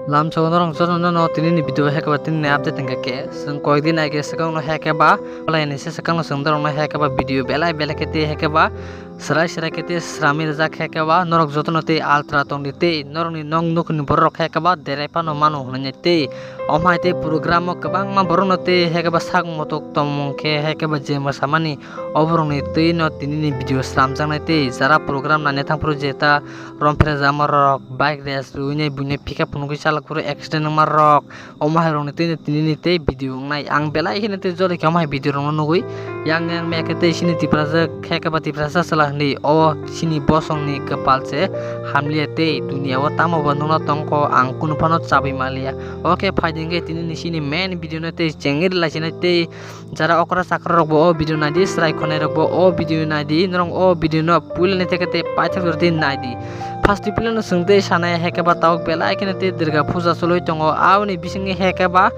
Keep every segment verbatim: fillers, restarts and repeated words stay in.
Lamsogo norok jotono no tini ni video hekeba tini ni update hingka khe chwng koyekdin aage swkang no hekeba, belai ni se swkang no chwng norok no hekeba video belai belai khe tei hekeba swrai swrai khe tei srami rijak hekeba norok jotono tei altra tongdi tei norok ni nok nokni borok hekeba derai phano mano hwnwi tei omo hai tei program o kwbangma borok no tei hekeba sak motok tongmung khe hekeba je mwsamani oborok ni twi no tini ni video slamjaknai tei jara program naina thangphuru je ta romphre jama rok bike race rwinai buino pickup phunugwi chalak phuru accident wngma rok omo hai rokni twi tini ni tei video wngnai ang belai kheno tei joli khe omo hai video rokno nugwi yang yang mekhe tei chini Tiprasa khe khe ba Tiprasa chwla hinwi o chini bosongni kwpal se hamliya tei duniya o tamo bo nukna tongkho ang kunu phano chabwi manliya. Oke phaidi hwnkhe tini ni chini main video no tei chengwi rwlai sinai tei jara okra chakra rok bo o video naidi, chwrai khonai rok bo o video naidi, norok o video no puila ni theke tei paithak jora tei naidi. First puila no chwng tei sanai hai khe ba tabuk belai kheno tei Durga puja choli tongo, aboni bisingni hai khe ba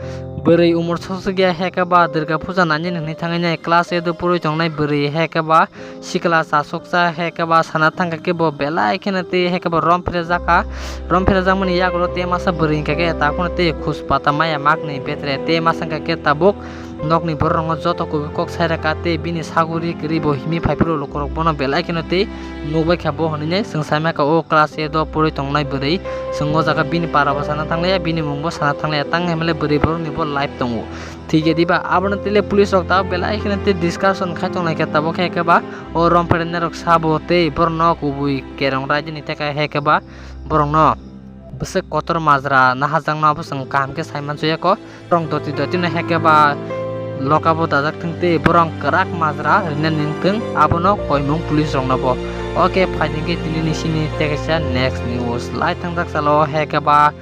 bwrwi umor sosok ya hai khe ba Durga puja nainani hwnwi thangwi nai class eight o pori tongnai bwrwi hai khe ba sikla chasuksa hai khe ba sana thangkha khe bo belai kheno tei hai khe bo rom phre jakha, rom phre jakmani yagulo tei masa bwrwi hwnkha khe takhwno tei khuspata maya makni betre tei masa hwnkha khe tabuk nokni borok rokno joto kubui kok sai rwkha tei bini saguri kwrwi bo himwi phai phuru lukurok bono belai kheno tei nukbai kha bo hwnwi chwng sai mankha o class eight o pori tongnai bwrwi chwng o jaga bini para bo sana thanglaiya bini mung bo sana thanglaiya tang himle bwrwi borok ni bo life tongo thikya diba abono tei le police rok tabuk belai kheno tei discussion khai tonglai kha tabuk khe khe ba o rom phre nai rok sabo tei borok no kubui kerong raidini tei khe khe ba borok no bwswk kotor majra naharjakno abo chwng kaham khe sai mansuya kho. Borok doti doti no hai khe ba loka bo dajak thung tei borok kwrak majra rina ning thung abono koimung police rok no bo. Oke phaidi hwnkhe tini ni sini tei kaisa next news lai thangjak salo hai khe ba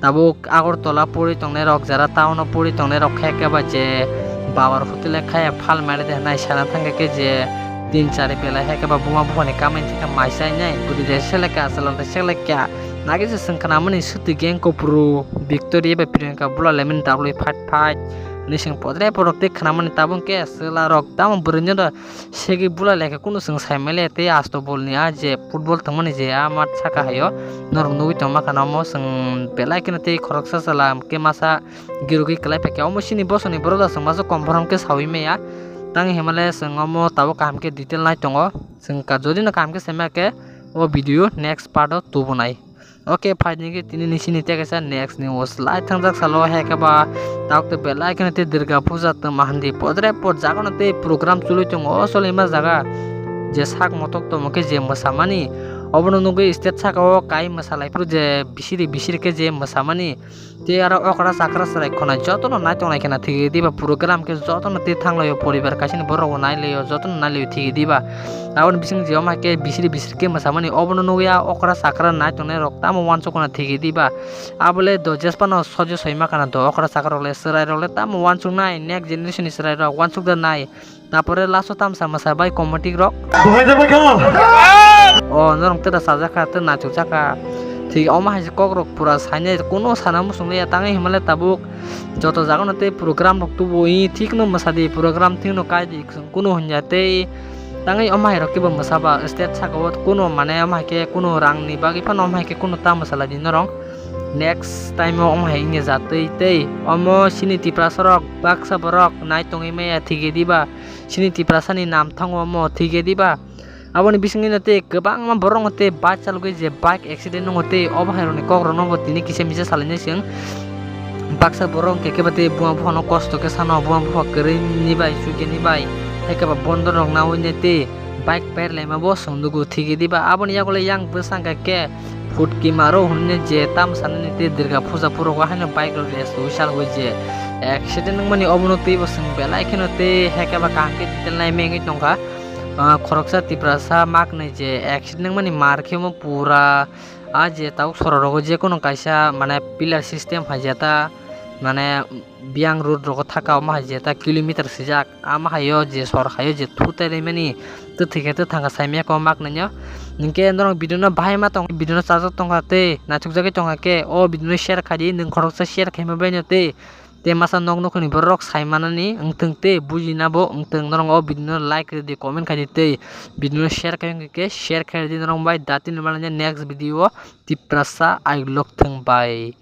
tabuk Agartala pori tongnai rok jara town o pori tongnai rok hai khe ba je babar hotel o khaya phalmari de hinai sana thang khe je tin chari belai hai khe ba buma buphani kamai thangkhe mai sai nai bwrwi de selekha achalo de selekha. Nagi se chwng khnamani swtwi gang kopru Victoria bai Priyanka bula lemani dablwi phait phait hinwi chwng podre podrok tei khnamani tabuk khe chwla rok tamo bwrwino da segwi bula lekha kunu chwng sai male tei asto bol ni a je football thwngmani je a mat saka haio norok nugwi tongma khana omo chwng belai kheno tei khoroksa chwla hwnkhe masa girogwi kwlai phaikha omo chini bosongni borok da chwng masa confirm khe saui maya tang himale chwng omo tabuk kaham khe detail nai tongo chwng ka jodi no kaham khe sai maya khe o video next part o tubunai. Oke phaidi hwnkhe tini ni sini tei kaisa next news lai thangjak salo hai khe ba tabuk tei belai kheno tei Durga puja twma hindi podre pod jaga no tei program choli tongo o choli ma jaga je sak motok tongmo khe je mwsamani obono nugwi stage saka o kai mwsalai phuru je bisiri bisiri khe je mwsamani tei aro okra chakra chwrai khonai jotono nai tonglai kheno thik diba program khe jotono tei thanglaio poribar kaisani borok bo nailaio jotono nailaio thik diba aboni bising je omo hai khe bisiri bisiri khe mwsamani obono nugwi a okra chakra nai tongnai rok tamo uansukna thik diba abole do jesphano sojo soima khana do okra chakra rok le chwrai rok le tamo uansuknai next generation ni chwrai rok uansuk da nai. Tapore last o tamsa mwsa bai comedy rok. Duhai jabai kha. O norok tei da sajak kha tei naithok jak kha. Thik omo hai se kok rok pura sainai kuno sana muchung liya tangwi himale tabuk joto jaga no tei program rok tubu i thik no mwsa di program thik no kai di kunu hwnya tei tangwi omo hai rok kebo mwsa ba stage saka o kuno mane omo hai khe kuno rang ni bagwi phano omo hai khe kuno ta mwsa lai di norok. Next time o omo hai wngya jatwi tei omo chini Tiprasa rok baksa borok nai tongwi maya thik diba. Chini Tiprasani nam thango omo thik diba. Aboni bisingtwi no tei kwbangma borok no tei bike chalogwi je bike accident wngo tei obo hai rokni kok rokno bo tini kisa misa salainai chwng. Baksa borok hwnkhe khe ba tei buma buphano kosto khe sano buma bupha kwrwini bai chukya ni bai hai khe ba bondo rok naui nai tei bike pair laima bo chwng nugo thik diba aboni yagulo yang bwsang khe. Phutkima aro hwnwi je tam sanani tei Durga puja phurogo haino bike rok race rwui salwi je accident wngmani obono teibo chwng belai kheno tei hai khe ba kaham khe detail nai mengwi tongkha. Ah, khoroksa Tiprasa maknwi je accident wngmani mar khe omo pura ah je tabuk sorok rogo je kono kaisa mane pillar system hai je ta mane. Biyang road rogo thaka omo hai je ta kilometer swijak, ama haio je sor haio je thutai laimani, twthwi khe twthang kha saimaya khe o maknai no. Hinkhe norok video no bahai ma tong, video no chajak tongkha tei naithokjagwi tongkha khe o video no share khaidi, nwng khoroksa share khaima baino tei, tei masa nok nukhungni borok sai manani wngthwng tei bujina bo wngthwng. Norok o video no like rwdi, comment khaidi tei video no share khai wngkha khe share khaidi norok bai dati ni next video o Tiprasa I vlog thwng bai.